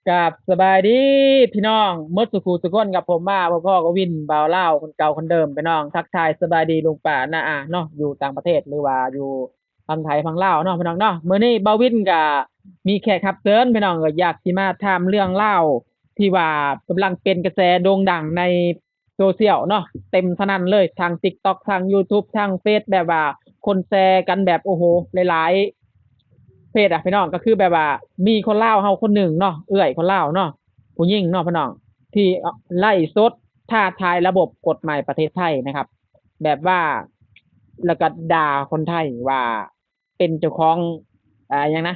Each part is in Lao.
ກາບສະບາຍດີພີ່ນ້ອງໝົດສູ່ຄູ່ສູ່ຄົນ ກັບຜົມມາພໍ້ກັບວິນ ບ່າວລາວຄົນເກົ່າຄົນເດີມພີ່ນ້ອງ. ທັກທາຍສະບາຍດີລຸງປ້ານ້າອາເນາະ ຢູ່ຕ່າງປະເທດ ຫຼືວ່າຢູ່ຝັ່ງໄທຝັ່ງລາວເນາະພີ່ນ້ອງເນາະ. ມື້ນີ້ບ່າວວິນກະມີແຂກຮັບເຊີນພີ່ນ້ອງເອີຍ ຢາກຊິມາຖາມເລື່ອງລາວທີ່ວ່າກຳລັງເປັນກະແສໂດ່ງດັງໃນ ໂຊຊຽວເນາະ ເຕັມສະໜັ່ນເລີຍ ທັງຕິກຕັອກ ທັງຢູທູບ ທັງເຟສ ແບບວ່າຄົນແຊກັນແບບ ໂອ້ໂຫ ຫຼາຍໆເຟສອະພີ່ນ້ອງ. ກໍຄືແບບວ່າມີຄົນລາວເຮົາຄົນໜຶ່ງເນາະ ເອື້ອຍຄົນລາວເນາະ ຜູ້ຍິງເນາະພີ່ນ້ອງ ທີ່ໄລຟ໌ສົດທ້າທາຍລະບົບກົດໝາຍປະເທດໄທນະຄັບ ແບບວ່າ ແລ້ວກໍດ່າຄົນໄທວ່າເປັນເຈົ້າຂອງ ອ່າ ຫຍັງນະ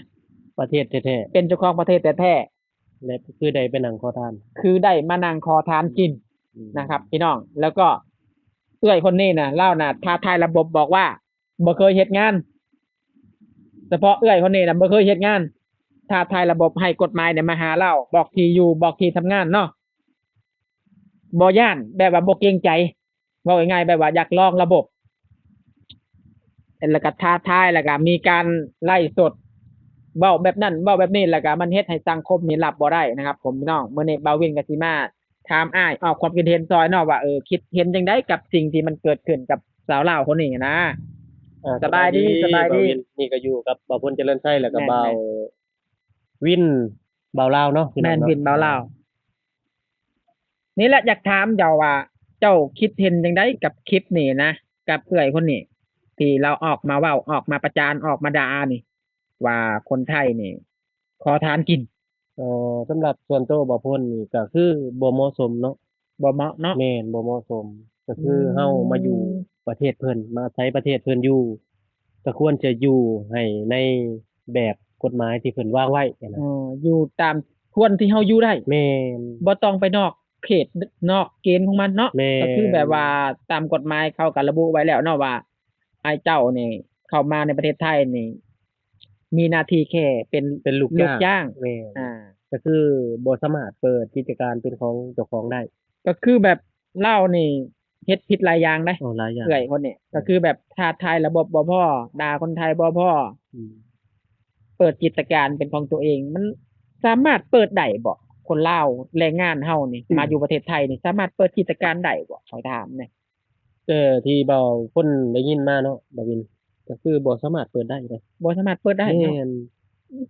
ປະເທດແທ້ໆ ເປັນເຈົ້າຂອງປະເທດແທ້ໆ ແລະ ຄືໄດ້ໄປນັ່ງຂໍທານ ຄືໄດ້ມານັ່ງຂໍທານກິນ ອືມ ນະຄັບພີ່ນ້ອງ. ແລ້ວກໍເອື້ອຍຄົນນີ້ນະ ລາວນະທ້າທາຍລະບົບ ບອກວ່າບໍ່ເຄີຍເຮັດງານ ສະເພາະເອື້ອຍຄົນນີ້ນະບໍ່ເຄີຍເຮັດງານ ທ້າທາຍລະບົບໃຫ້ກົດໝາຍນີ້ມາຫາລາວ ບອກທີ່ຢູ່ ບອກທີ່ທຳງານເນາະ ບໍ່ຢ້ານ ແບບວ່າບໍ່ເກງໃຈ ເວົ້າງ່າຍໆ ແບບວ່າຢາກລອງລະບົບ ແລ້ວກໍທ້າທາຍ ແລ້ວກໍມີການໄລຟ໌ສົດ ເວົ້າແບບນັ້ນເວົ້າແບບນີ້ ແລ້ວກໍມັນເຮັດໃຫ້ສັງຄົມນີ້ຮັບບໍ່ໄດ້ນະຄັບຜົມພີ່ນ້ອງ. ມື້ນີ້ບ່າວວິນກໍຊິມາຖາມອ້າຍ ອອກຄວາມຄິດເຫັນຊ່ອຍເນາະ ວ່າ ເອີ ຄິດເຫັນຈັ່ງໃດກັບສິ່ງທີ່ມັນເກີດຂຶ້ນກັບສາວລາວຄົນນີ້ນະ. ອ່າ ສະບາຍດີ ສະບາຍດີ ສະບາຍດີ ບ່າວວິນ. ນີ້ກໍຢູ່ກັບບ່າວພົນ ຈະເລີນໄຊ ແລ້ວກໍ ແມ່ນໆ ບ່າວວິນ ບ່າວລາວເນາະ ແມ່ນ ພີ່ນ້ອງເນາະ ວິນ ບ່າວລາວ. ນີ້ແຫຼະ ຢາກຖາມເຈົ້າວ່າ ເຈົ້າຄິດເຫັນຈັ່ງໃດກັບຄລິບນີ້ນະ ກັບເອື້ອຍຄົນນີ້ ທີ່ລາວອອກມາເວົ້າ ອອກມາປະຈານ ອອກມາດ່ານີ້ ວ່າຄົນໄທນີ້ຂໍທານກິນ? ເອີ ສຳລັບສ່ວນໂຕບ່າວພົນນີ້ ກໍຄືບໍ່ເໝາະສົມເນາະ ບໍ່ເໝາະເນາະ. ແມ່ນ ບໍ່ເໝາະສົມ ກໍຄື ອືມ ເຮົາມາຢູ່ປະເທດເພິ່ນ ມາອາໄສປະເທດເພິ່ນຢູ່ ກໍຄວນຈະຢູ່ໃຫ້ໃນແບບກົດໝາຍທີ່ເພິ່ນວາງໄວ້ນະ. ເອີ ຢູ່ຕາມ ຄວນທີ່ເຮົາຢູ່ໄດ້. ແມ່ນ ບໍ່ຕ້ອງໄປນອກເຂດ ນອກເກນຂອງມັນເນາະ. ແມ່ນ ກໍຄືແບບວ່າຕາມກົດໝາຍເຂົາກໍລະບຸໄວ້ແລ້ວເນາະວ່າ ອ້າຍເຈົ້ານີ້ເຂົ້າມາໃນປະເທດໄທນີ້ ມີໜ້າທີ່ແຄ່ເປັນ ເປັນລູກຈ້າງ. ລູກຈ້າງ. ແມ່ນ ອ່າ ກໍຄືບໍ່ສາມາດເປີດກິດຈະການເປັນຂອງເຈົ້າຂອງໄດ້. ກໍຄືແບບລາວນີ້ເຮັດຜິດຫຼາຍຢ່າງເດ້. ໂອ້ ຫຼາຍຢ່າງ. ເອື້ອຍຄົນນີ້ ແມ່ນ ກໍຄືແບບທ້າທາຍລະບົບບໍ່ພໍ ດ່າຄົນໄທບໍ່ພໍ ອືມ ເປີດກິດຈະການເປັນຂອງຕົວເອງ ມັນສາມາດເປີດໄດ້ບໍ່? ຄົນລາວແຮງງານເຮົານີ້ ອືມ ມາຢູ່ປະເທດໄທນີ້ ສາມາດເປີດກິດຈະການໄດ້ບໍ່? ຂ້ອຍຖາມແດ່. ແຕ່ທີ່ບ່າວພົນໄດ້ຍິນມາເນາະ ບ່າວວິນ ກໍຄືບໍ່ສາມາດເປີດໄດ້ເດ້. ບໍ່ສາມາດເປີດໄດ້ເນາະ. ແມ່ນ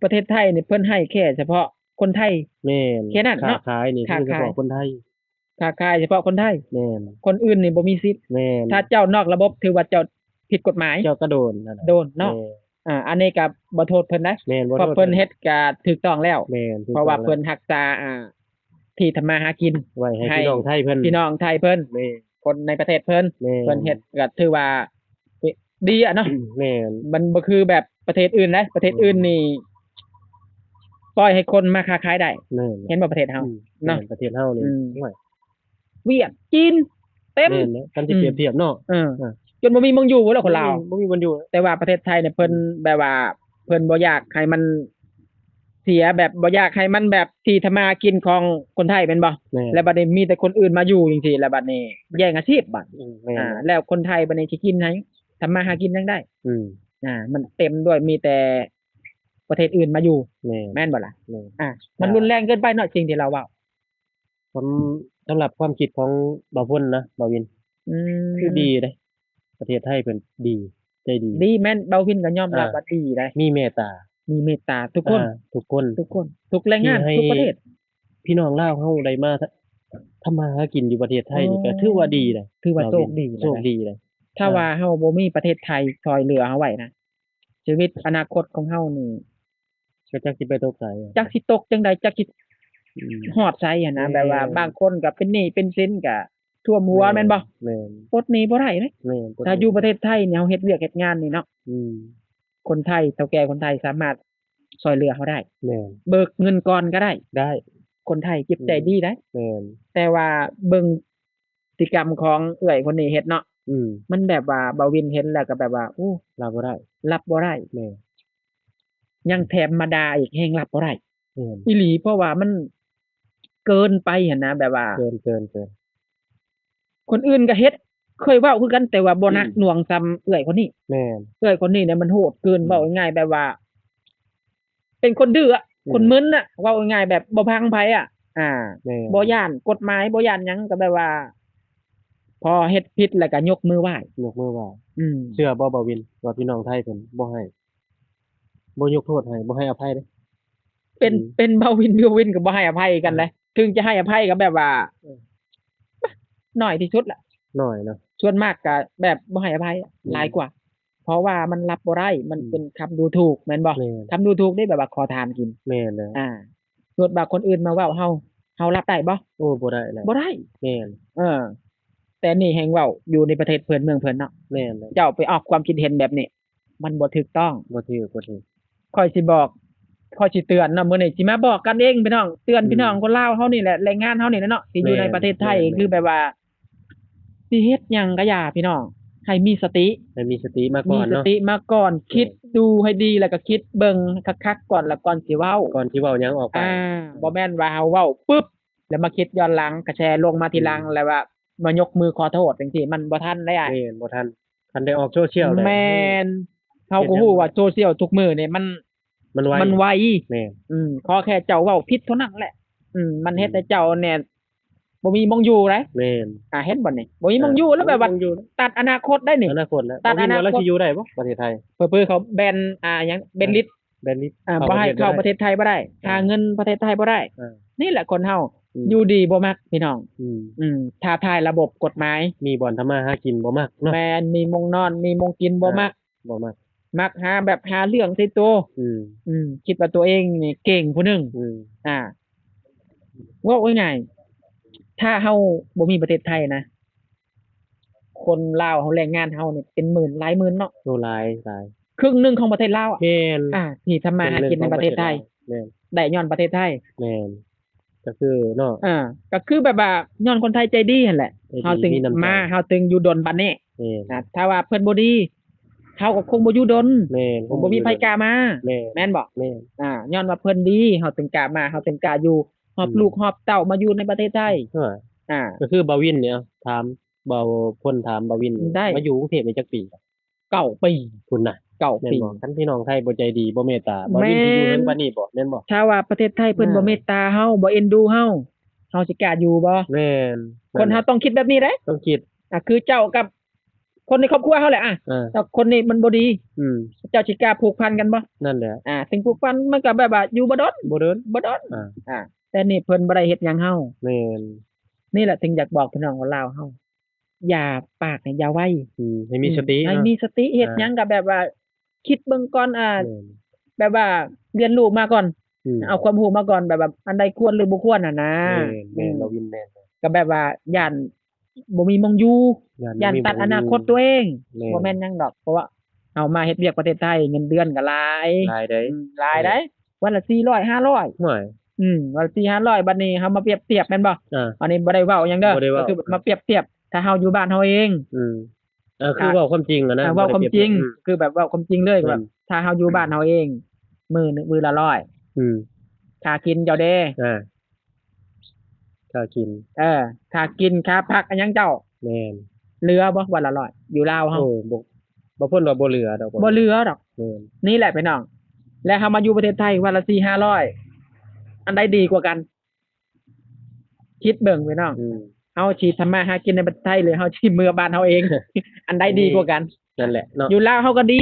ປະເທດໄທນີ້ເພິ່ນໃຫ້ແຄ່ສະເພາະຄົນໄທ. ແມ່ນ ແຄ່ນັ້ນເນາະ. ຄ້າຂາຍນີ້ ຄ້າຂາຍ ຄືສະເພາະຄົນໄທ. ຄ້າຂາຍສະເພາະຄົນໄທ. ແມ່ນ ຄົນອື່ນນີ້ບໍ່ມີສິດ. ແມ່ນ ຖ້າເຈົ້ານອກລະບົບ ຖືວ່າເຈົ້າຜິດກົດໝາຍ ເຈົ້າກໍໂດນ ໂດນເນາະ. ແມ່ນ ອ່າ ອັນນີ້ກໍບໍ່ໂທດເພິ່ນໄດ໋. ແມ່ນ ເພາະເພິ່ນເຮັດກໍຖືກຕ້ອງແລ້ວ. ແມ່ນ ຖືກຕ້ອງແລ້ວ ເພາະວ່າເພິ່ນຮັກສາ ອ່າ ທີ່ທຳມາຫາກິນໄວ້ໃຫ້ ໃຫ້ພີ່ນ້ອງໄທເພິ່ນ ພີ່ນ້ອງໄທເພິ່ນ. ແມ່ນ ຄົນໃນປະເທດເພິ່ນ. ແມ່ນ ເພິ່ນເຮັດກໍຖືວ່າ ເອະ ດີອະເນາະ. ແມ່ນ ມັນບໍ່ຄືແບບປະເທດອື່ນເດ້. ປະເທດອື່ນນີ້ ອືມ ປ່ອຍໃຫ້ຄົນມາຄ້າຂາຍໄດ້. ແມ່ນ ເຫັນບໍ່ປະເທດເຮົາ ອືມ ເນາະ. ແມ່ນ ປະເທດເຮົານີ້ ອືມ ໂອ້ຍ ຫວຽດ ຈີນ ເຕັມ. ແມ່ນແຫຼະ ຄັນຊິ ອືມ ປຽບທຽບເນາະ. ເອີ ເອີ ຈົນບໍ່ມີເມືອງຢູ່ແລ້ວຄົນລາວ. ອືມ ບໍ່ມີບ່ອນຢູ່. ແຕ່ວ່າປະເທດໄທນີ້ເພິ່ນ ອືມ ແບບວ່າເພິ່ນບໍ່ຢາກໃຫ້ມັນເສຍ ແບບບໍ່ຢາກໃຫ້ມັນແບບທີ່ທຳມາຫາກິນຂອງຄົນໄທແມ່ນບໍ່? ແມ່ນ ແລ້ວບັດນີ້ມີແຕ່ຄົນອື່ນມາຢູ່ຈັ່ງຊີ້ ແລ້ວບັດນີ້ແຍ່ງອາຊີບບັດ. ອືມ ແມ່ນ ອ່າ ແລ້ວຄົນໄທບັດນີ້ຊິກິນໃຫ້ ທຳມາຫາກິນຈັ່ງໃດ? ອືມ ອ່າ ມັນເຕັມດ້ວຍມີແຕ່ປະເທດອື່ນມາຢູ່. ແມ່ນ ແມ່ນບໍ່ລະ? ແມ່ນ ອ່າ ມັນ ອ່າ ຮຸນແຮງເກີນໄປເນາະ ສິ່ງທີ່ລາວເວົ້າ. ສຳ ສຳລັບຄວາມຄິດຂອງບ່າວພົນນະ ບ່າວວິນ ອືມ ຄືດີເດ້ ປະເທດໄທເພິ່ນດີ ໃຈດີ ດີ. ແມ່ນ ບ່າວວິນກໍຍອມຮັບ ອ່າ ວ່າດີໄດ໋. ມີເມດຕາ ມີເມດຕາທຸກຄົນ ອ່າ ທຸກຄົນ ທຸກຄົນ ທຸກແຮງງານ ທີ່ໃຫ້ ທຸກປະເທດ ພີ່ນ້ອງລາວເຮົາໄດ້ມາທຳມາຫາກິນຢູ່ປະເທດໄທນີ້ ອໍ ກໍຖືວ່າດີເດ້ ຖືວ່າໂຊກດີ ໂຊກດີເດ້. ຖ້າວ່າເຮົາບໍ່ມີປະເທດໄທຊ່ອຍເຫຼືອເຮົາໄວ້ນະ ຊີວິດອະນາຄົດຂອງເຮົານີ້ ກໍຈັກຊິໄປຕົກໃສ ຈັກຊິຕົກຈັ່ງໃດ ຈັກຊິ ອືມ ຮອດໃສຫັ້ນນະ. ແມ່ນ ແບບວ່າບາງຄົນກໍເປັນໜີ້ເປັນສິນ ກໍຖ້ວມຫົວ ແມ່ນ ແມ່ນບໍ່? ແມ່ນ ປົດໜີ້ບໍ່ໄດ້ເດ້. ແມ່ນ ປົດໜີ້ ຖ້າຢູ່ປະເທດໄທນີ້ ເຮົາເຮັດວຽກເຮັດງານນີ້ເນາະ ອືມ ຄົນໄທ ເຖົ້າແກ່ຄົນໄທສາມາດຊ່ອຍເຫຼືອເຮົາໄດ້. ແມ່ນ ເບີກເງິນກ່ອນກໍໄດ້ ໄດ້ ຄົນໄທຈິດໃຈ ອືມ ດີໄດ໋. ແມ່ນ ແຕ່ວ່າເບິ່ງ ພຶດຕິກຳຂອງເອື້ອຍຄົນນີ້ເຮັດເນາະ ອືມ ມັນແບບວ່າບ່າວວິນເຫັນແລ້ວກໍແບບວ່າ ໂອ້ ຮັບບໍ່ໄດ້ ຮັບບໍ່ໄດ້. ແມ່ນ ຍັງແຖມມາດ່າອີກ ແຮ່ງຮັບບໍ່ໄດ້. ແມ່ນ ອີ່ຫຼີ ເພາະວ່າມັນເກີນໄປຫັ້ນນະ ແບບວ່າ ເກີນ ເກີນ ເກີນ ຄົນອື່ນກໍເຮັດ ເຄີຍເວົ້າຄືກັນ ແຕ່ວ່າບໍ່ໜັກ ອືມ ໜ່ວງສ່ຳເອື້ອຍຄົນນີ້. ແມ່ນ ເອື້ອຍຄົນນີ້ນີ້ມັນໂຫດເກີນ ອືມ ເວົ້າງ່າຍໆ ແບບວ່າ ເປັນຄົນດື້ອະ ອືມ ຄົນມຶນນະ ເວົ້າງ່າຍໆ ແບບບໍ່ຟັງໃຜອະ ອ່າ ແມ່ນ ບໍ່ຢ້ານກົດໝາຍ ບໍ່ຢ້ານຫຍັງ ກໍແບບວ່າ ພໍເຮັດຜິດແລ້ວກໍຍົກມືໄຫວ້ ຍົກມືໄຫວ້ ອືມ ເຊື່ອບໍ່ ບ່າວວິນ ວ່າພີ່ນ້ອງໄທເພິ່ນບໍ່ໃຫ້ ບໍ່ຍົກໂທດໃຫ້ ບໍ່ໃຫ້ອະໄພເດ້? ເປັນ ອືມ ເປັນບ່າວວິນ ບ່າວວິນກໍບໍ່ໃຫ້ອະໄພກັນເດ້ ເອີ ເຖິງຈະໃຫ້ອະໄພກໍແບບວ່າ ເອີ ໜ້ອຍທີ່ສຸດລະ ໜ້ອຍເນາະ ສ່ວນມາກກໍແບບບໍ່ໃຫ້ອະໄພ ອືມ ຫຼາຍກວ່າ ເພາະວ່າມັນຮັບບໍ່ໄດ້ ມັນ ອືມ ເປັນຄຳດູຖູກແມ່ນບໍ່? ແມ່ນ ຄຳດູຖູກເດ້ ແບບວ່າຂໍທານກິນ ແມ່ນແລ້ວ ອ່າ ສົມມຸດວ່າຄົນອື່ນມາເວົ້າເຮົາ ເຮົາຮັບໄດ້ບໍ່? ໂອ້ ບໍ່ໄດ້ແລ້ວ ບໍ່ໄດ້ ແມ່ນ ເອີ ແຕ່ນີ້ແຮ່ງເວົ້າຢູ່ໃນປະເທດເພິ່ນເມືອງເພິ່ນເນາະ ແມ່ນແລ້ວ ເຈົ້າໄປອອກຄວາມຄິດເຫັນແບບນີ້ ມັນບໍ່ຖືກຕ້ອງ ບໍ່ຖືກ ບໍ່ຖືກ ຂ້ອຍຊິບອກ ຂ້ອຍຊິເຕືອນເນາະ ມື້ນີ້ຊິມາບອກກັນເອງພີ່ນ້ອງ ເຕືອນ ອືມ ພີ່ນ້ອງຄົນລາວເຮົານີ້ແຫຼະ ແຮງງານເຮົານີ້ແຫຼະເນາະ ທີ່ຢູ່ໃນ ແມ່ນ ປະເທດໄທ ແມ່ນ ຄືແບບວ່າ ຊິເຮັດຫຍັງກໍຢ່າພີ່ນ້ອງ ໃຫ້ມີສະຕິ ໃຫ້ມີສະຕິມາກ່ອນເນາະ ມີສະຕິມາກ່ອນ ແມ່ນ ຄິດດູໃຫ້ດີ ແລ້ວກໍຄິດເບິ່ງຄັກໆກ່ອນ ແລ້ວກ່ອນຊິເວົ້າ ກ່ອນຊິເວົ້າຫຍັງອອກໄປ ອ່າ ບໍ່ແມ່ນວ່າເຮົາເວົ້າປຶບ ແລ້ວມາຄິດຍ້ອນຫຼັງ ກະແສລົງມາທີຫຼັງ ອືມ ແລ້ວວ່າມາຍົກມືຂໍໂທດຈັ່ງຊີ້ ມັນບໍ່ທັນເດ້ອ້າຍ ແມ່ນ ບໍ່ທັນ ຄັນໄດ້ອອກໂຊຊຽວແລ້ວ ແມ່ນ ເຮົາກໍຮູ້ວ່າໂຊຊຽວທຸກມື້ນີ້ມັນ ມັນໄວ ມັນໄວ ແມ່ນ ອືມ ຂໍແຄ່ເຈົ້າເວົ້າຜິດເທົ່ານັ້ນແຫຼະ ອືມ ມັນເຮັດໃຫ້ເຈົ້າແນ່ ອືມ ບໍ່ມີໝ່ອງຢູ່ເດ້ ແມ່ນ ອ່າ ເຫັນບໍ່ນີ້ ບໍ່ມີໝ່ອງຢູ່ ອ່າ ແລ້ວແບບວ່າ ບໍ່ມີໝ່ອງຢູ່ ຕັດອະນາຄົດໄດ້ນີ້ ອະນາຄົດແລ້ວ ຕັດອະນາຄົດ ບໍ່ຮູ້ວ່າລາວຊິຢູ່ໄດ້ບໍ່ປະເທດໄທ ເຜີໆເຂົາແບນ ອ່າ ຫຍັງ ແບນລິດ ອ່າ ແບນລິດ ອ່າ ເຂົ້າ ບໍ່ໃຫ້ເຂົ້າປະເທດໄທບໍ່ໄດ້ ບໍ່ໄດ້ ຄ່າເງິນປະເທດໄທບໍ່ໄດ້ ອ່າ ນີ້ແຫຼະຄົນເຮົາ ອືມ ຢູ່ດີບໍ່ມັກພີ່ນ້ອງ ອືມ ອືມ ທ້າທາຍລະບົບກົດໝາຍ ມີບ່ອນທຳມາຫາກິນບໍ່ມັກເນາະ ແມ່ນ ມີໝ່ອງນອນ ມີໝ່ອງກິນບໍ່ມັກ ອ່າ ບໍ່ມັກ ມັກຫາແບບຫາເລື່ອງໃສ່ໂຕ ອືມ ອືມ ຄິດວ່າຕົວເອງນີ້ເກັ່ງຜູ້ໜຶ່ງ ອືມ ອ່າ ເວົ້າງ່າຍໆ ຖ້າເຮົາບໍ່ມີປະເທດໄທນະ ຄົນລາວເຮົາ ແຮງງານເຮົານີ້ເປັນໝື່ນ ຫຼາຍໝື່ນເນາະ ໂອ້ ຫຼາຍ ຫຼາຍ ເຄິ່ງໜຶ່ງຂອງປະເທດລາວອະ ແມ່ນ ອ່າ ທີ່ທຳມາຫາກິນໃນປະເທດໄທ ແມ່ນ ໄດ້ຍ້ອນປະເທດໄທ ແມ່ນ ກໍຄືເນາະ ອ່າ ກໍຄືແບບວ່າຍ້ອນຄົນໄທໃຈດີຫັ້ນແຫຼະ ໃຈດີ ເຮົາຈຶ່ງ ມີນ້ຳໃຈ ມາ ເຮົາຈຶ່ງຢູ່ດົນປານນີ້ ແມ່ນ ອ່າ ຖ້າວ່າເພິ່ນບໍ່ດີ ເຮົາກໍຄົງບໍ່ຢູ່ດົນ ແມ່ນ ຄົງບໍ່ມີໃຜກ້າມາ ແມ່ນ ແມ່ນບໍ່? ແມ່ນ ອ່າ ຍ້ອນວ່າເພິ່ນດີ ເຮົາຈຶ່ງກ້າມາ ເຮົາຈຶ່ງກ້າຢູ່ ຮອບ ອືມ ລູກຮອບເຕົ້າມາຢູ່ໃນປະເທດໄທ ອ່າ ອ່າ ກໍຄືບ່າວວິນນີ້ ເອົາ ຖາມ ບ່າວພົນຖາມບ່າວວິນນີ້ ໄດ້ ມາຢູ່ກຸງເທບນີ້ຈັກປີ? ເກົ້າປີ ພຸ້ນນະ ເກົ້າປີ ແມ່ນບໍ່? ຄັນພີ່ນ້ອງໄທບໍ່ໃຈດີ ບໍ່ເມດຕາ ບ່າວວິນ ແມ່ນ ຊິຢູ່ເຖິງປານນີ້ບໍ່? ແມ່ນບໍ່? ຖ້າວ່າປະເທດໄທເພິ່ນ ອ່າ ບໍ່ເມດຕາເຮົາ ບໍ່ເອັນດູເຮົາ ເຮົາຊິກ້າຢູ່ບໍ່? ແມ່ນ ຄົນເຮົາ ນັ້ນແຫຼະ ຕ້ອງຄິດແບບນີ້ເດ້ ຕ້ອງຄິດ ອ່າ ຄືເຈົ້າກັບຄົນໃນຄອບຄົວເຮົາແຫຼະ ອ່າ ອ່າ ແຕ່ຄົນນີ້ມັນບໍ່ດີ ອືມ ເຈົ້າຊິກ້າຜູກພັນກັນບໍ່? ນັ້ນແຫຼະ ອ່າ ສິ່ງຜູກພັນມັນກໍແບບວ່າຢູ່ບໍ່ດົນ ບໍ່ດົນ ບໍ່ດົນ ອ່າ ອ່າ ແຕ່ນີ້ເພິ່ນບໍ່ໄດ້ເຮັດຫຍັງເຮົາ ແມ່ນ ນີ້ແຫຼະ ຈຶ່ງຢາກບອກພີ່ນ້ອງລາວເຮົາ ຢ່າ ປາກນີ້ຢ່າໄວ ອືມ ໃຫ້ມີສະຕິ ອືມ ໃຫ້ ເນາະ ມີສະຕິ ເຮັດ ອ່າ ຫຍັງກໍແບບວ່າຄິດເບິ່ງກ່ອນ ອ່າ ແມ່ນ ແບບວ່າຮຽນຮູ້ມາກ່ອນ ອືມ ເອົາຄວາມຮູ້ມາກ່ອນ ແບບວ່າອັນໃດຄວນຫຼືບໍ່ຄວນຫັ້ນນະ ແມ່ນ ແມ່ນ ອືມ ບ່າວວິນ ແມ່ນ ກໍແບບວ່າຢ້ານບໍ່ມີໝ່ອງຢູ່ ຢ້ານ ຢ້ານຕັດອະນາຄົດຕົວເອງ ແມ່ນ ບໍ່ແມ່ນຫຍັງດອກ ເພາະວ່າເຮົາມາເຮັດວຽກປະເທດໄທ ເງິນເດືອນກໍຫຼາຍ ຫຼາຍເດ້ ອືມ ຫຼາຍເດ້ ເອີ ວັນລະສີ່ຮ້ອຍ ຫ້າຮ້ອຍ ໂອ້ຍ ອືມ ວັນລະສີ່ຫ້າຮ້ອຍ ບັດນີ້ເຮົາມາປຽບທຽບແມ່ນບໍ່? ອ່າ ອັນນີ້ບໍ່ໄດ້ເວົ້າຫຍັງເດີ ບໍ່ໄດ້ເວົ້າ ກໍຄືມາປຽບທຽບ ຖ້າເຮົາຢູ່ບ້ານເຮົາເອງ ອືມ ອ່າ ຄືເວົ້າຄວາມຈິງຫັ້ນນະ ອ່າ ເວົ້າຄວາມຈິງ ບໍ່ໄດ້ປຽບທຽບ ອືມ ຄືແບບເວົ້າຄວາມຈິງເລີຍ ແມ່ນ ວ່າຖ້າເຮົາຢູ່ບ້ານເຮົາເອງ ມື້ໜຶ່ງ ມື້ລະຮ້ອຍ ອືມ ຄ່າກິນເຈົ້າເດ້ ອ່າ ຄ່າກິນ ເອີ ຄ່າກິນ ຄ່າພັກ ອີຫຍັງເຈົ້າ ແມ່ນ ເຫຼືອບໍ່ ວັນລະຮ້ອຍ ຢູ່ລາວເຮົາ ໂອ້ ບໍ່ ບໍ່ພົ້ນວ່າບໍ່ເຫຼືອດອກ ບໍ່ເຫຼືອດອກ ແມ່ນ ນີ້ແຫຼະພີ່ນ້ອງ ແລະເຮົາມາຢູ່ປະເທດໄທ ວັນລະສີ່ຫ້າຮ້ອຍ ອັນໃດດີກວ່າກັນ? ຄິດເບິ່ງພີ່ນ້ອງ ອືມ ເຮົາຊິທຳມາຫາກິນໃນປະເທດໄທ ຫຼືເຮົາຊິເມືອບ້ານເຮົາເອງ ອັນໃດດີກວ່າກັນ? ນັ້ນແຫຼະເນາະ ຢູ່ລາວເຮົາກໍດີ ດີ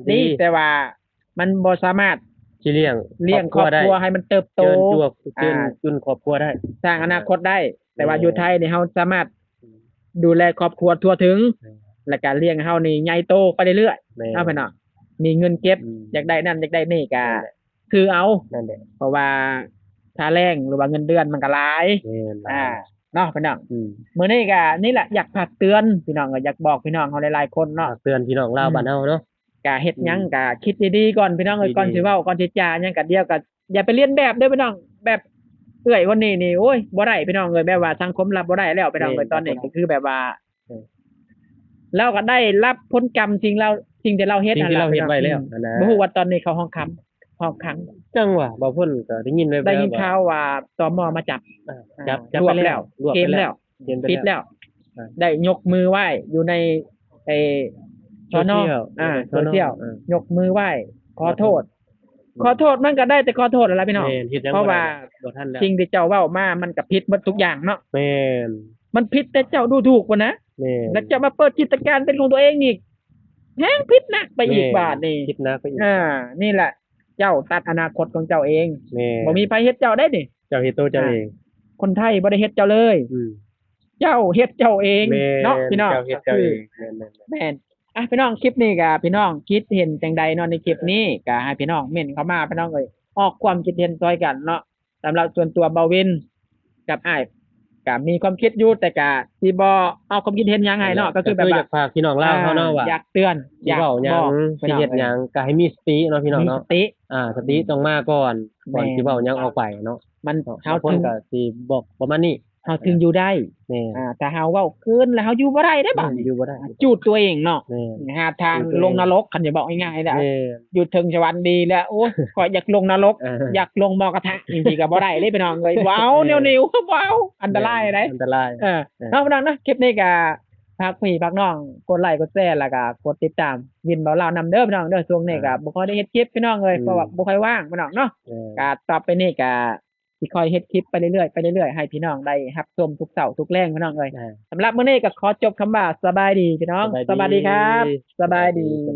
ດີ ແຕ່ວ່າມັນບໍ່ສາມາດຊິລ້ຽງ ລ້ຽງຄອບຄົວ ຄອບຄົວໃຫ້ມັນເຕີບໂຕ ເຈີນຈົວ ເຈີນ ອ່າ ຈຸນຄອບຄົວໄດ້ ສ້າງອະນາຄົດໄດ້ ແຕ່ວ່າ ແມ່ນ ຢູ່ໄທນີ້ເຮົາສາມາດ ອືມ ດູແລຄອບຄົວທົ່ວເຖິງ ແມ່ນ ແລ້ວກໍລ້ຽງເຮົານີ້ໃຫຍ່ໂຕໄປເລື້ອຍໆ ແມ່ນ ເນາະພີ່ນ້ອງ ມີເງິນເກັບ ອືມ ຢາກໄດ້ນັ້ນຢາກໄດ້ນີ້ກໍ ນັ້ນແຫຼະ ຊື້ເອົາ ນັ້ນແຫຼະ ເພາະວ່າຄ່າແຮງ ຫຼືວ່າເງິນເດືອນມັນກໍຫຼາຍ ແມ່ນ ອ່າ ເນາະພີ່ນ້ອງ ອືມ ມື້ນີ້ກໍນີ້ແຫຼະ ຢາກຝາກເຕືອນພີ່ນ້ອງ ກໍຢາກບອກພີ່ນ້ອງເຮົາຫຼາຍໆຄົນເນາະ ຝາກເຕືອນພີ່ນ້ອງລາວ ອືມ ບ້ານເຮົາເນາະ ກໍເຮັດຫຍັງ ອືມ ກໍຄິດດີໆກ່ອນພີ່ນ້ອງເອີຍ ດີໆ ກ່ອນຊິເວົ້າ ກ່ອນຊິຈາຫຍັງກໍ ດຽວກໍຢ່າໄປລຽນແບບເດີພີ່ນ້ອງ ແບບເອື້ອຍຄົນນີ້ນີ້ ໂອ້ຍ ບໍ່ໄດ້ພີ່ນ້ອງເອີຍ ແບບວ່າສັງຄົມຮັບບໍ່ໄດ້ແລ້ວພີ່ນ້ອງເອີຍ ແມ່ນ ຕອນນີ້ກໍຄືແບບວ່າ ເອີ ລາວກໍໄດ້ຮັບຜົນກຳສິ່ງລາວ ສິ່ງທີ່ລາວເຮັດ ສິ່ງທີ່ລາວເຮັດໄວ້ແລ້ວ ອືມ ຫັ້ນນະ ບໍ່ຮູ້ວ່າຕອນນີ້ເຂົາຫ້ອງຂັງ ຫ້ອງຂັງ ຈັ່ງວ່າ ບ່າວພົ້ນກໍໄດ້ຍິນແວ່ວໆ ໄດ້ຍິນຂ່າວວ່າ ຕມ ມາຈັບ ອ່າ ອ່າ ຈັບ ຈັບໄປແລ້ວ ລວບ ລວບໄປແລ້ວ ເຫັນໄປແລ້ວ ປິດແລ້ວ ອ່າ ໄດ້ຍົກມືໄຫວ້ຢູ່ໃນ ເອີ ສນ ໂຊຊຽວ ອ່າ ຢູ່ໃນ ໂຊຊຽວ ສນ ອ່າ ຍົກມືໄຫວ້ ຂໍໂທດ ຂໍໂທດ ຂອໂທດມັນກໍໄດ້ແຕ່ຂໍໂທດຫັ້ນລະພີ່ນ້ອງ ແມ່ນ ເຮັດຫຍັງ ເພາະວ່າ ບໍ່ໄດ້ແລ້ວ ສິ່ງທີ່ເຈົ້າເວົ້າມາມັນກໍຜິດເບິດທຸກຢ່າງເນາະ ແມ່ນ ມັນຜິດແຕ່ເຈົ້າດູຖູກພຸ້ນນະ ແມ່ນ ແລ້ວເຈົ້າມາເປີດກິດຈະການເປັນຂອງຕົວເອງອີກ ແຮງຜິດໜັກໄປອີກ ແມ່ນ ບາດນີ້ ຜິດໜັກໄປອີກ ອ່າ ນີ້ແຫຼະ ເຈົ້າຕັດອະນາຄົດຂອງເຈົ້າເອງ ແມ່ນ ບໍ່ມີໃຜເຮັດເຈົ້າໄດ້ນີ້ ເຈົ້າເຮັດໂຕເຈົ້າເອງ ອ່າ ຄົນໄທບໍ່ໄດ້ເຮັດເຈົ້າເລີຍ ອືມ ເຈົ້າເຮັດເຈົ້າເອງ ແມ່ນ ເນາະພີ່ນ້ອງ ເຈົ້າເຮັດເຈົ້າເອງ ແມ່ນໆໆ ແມ່ນ ອ່ະ ພີ່ນ້ອງ ຄລິບນີ້ກໍພີ່ນ້ອງຄິດເຫັນຈັ່ງໃດເນາະ ໃນຄລິບນີ້ ກໍໃຫ້ພີ່ນ້ອງເມັ້ນເຂົ້າມາພີ່ນ້ອງເອີຍ ອອກຄວາມຄິດເຫັນຊ່ອຍກັນເນາະ ສຳລັບສ່ວນຕົວບ່າວວິນກັບອ້າຍ ກໍມີຄວາມຄິດຢູ່ ແຕ່ກໍຊິບໍ່ອອກຄວາມຄິດເຫັນຫຍັງໃຫ້ເນາະ ກໍຄືແບບວ່າ ຢາກຝາກພີ່ນ້ອງລາວເຮົາເນາະວ່າ ຢາກເຕືອນ ຊິເວົ້າຫຍັງ ຢາກບອກ ຊິເຮັດຫຍັງ ພີ່ນ້ອງເອີຍ ກໍໃຫ້ມີສະຕິເນາະພີ່ນ້ອງເນາະ ມີສະຕິ ອ່າ ສະຕິຕ້ອງມາກ່ອນ ແມ່ນ ກ່ອນຊິເວົ້າຫຍັງອອກໄປເນາະ ມັນ ເຮົາເຖິງ ກໍຊິບອກປະມານນີ້ ເຮົາເຖິງຢູ່ໄດ້ ແມ່ນ ອ່າ ຖ້າເຮົາເວົ້າເກີນແລ້ວເຮົາຢູ່ບໍ່ໄດ້ເດ້ບາດນີ້ ຢູ່ບໍ່ໄດ້ ຈູດຕົວເອງເນາະ ແມ່ນ ຫາທາງ ຈູດຕົວເອງ ລົງນະລົກ ຄັນຈະເວົ້າງ່າຍໆແລ້ວ ແມ່ນ ຢູ່ເທິງສະຫວັນດີແລ້ວ ໂອ້ຍ ຂ້ອຍຢາກລົງນະລົກ ເອີ ຢາກລົງໝໍກະທະ ຈັ່ງຊີ້ກໍບໍ່ໄດ້ເດ້ພີ່ນ້ອງເອີຍ ເວົ້າ ແມ່ນ ແນວນີ້ ເວົ້າ ອັນຕະລາຍເດ້ ແມ່ນ ອັນຕະລາຍ ເອີ ເນາະ ພີ່ນ້ອງເນາະ ຄລິບນີ້ກໍຝາກພີ່ຝາກນ້ອງກົດໄລກົດແຊ ແລ້ວກໍກົດຕິດຕາມວິນເວົ້າລາວນຳເດີພີ່ນ້ອງເດີ ຊ່ວງນີ້ກໍ ອ່າ ບໍ່ຄ່ອຍໄດ້ເຮັດຄລິບພີ່ນ້ອງເອີຍ ອືມ ເພາະວ່າບໍ່ຄ່ອຍວ່າງພີ່ນ້ອງເນາະ ເອີ ກໍຕໍ່ໄປນີ້ກໍ ຊິຄ່ອຍເຮັດຄລິບໄປເລື້ອຍໆ ໄປເລື້ອຍໆ ໃຫ້ພີ່ນ້ອງໄດ້ຮັບຊົມທຸກເຊົ້າທຸກແລງພີ່ນ້ອງເອີຍ ອ່າ ສຳລັບມື້ນີ້ກໍຂໍຈົບຄຳວ່າ ສະບາຍດີພີ່ນ້ອງ ສະບາຍດີ ສະບາຍດີຄັບ ສະບາຍດີ ສະບາຍດີ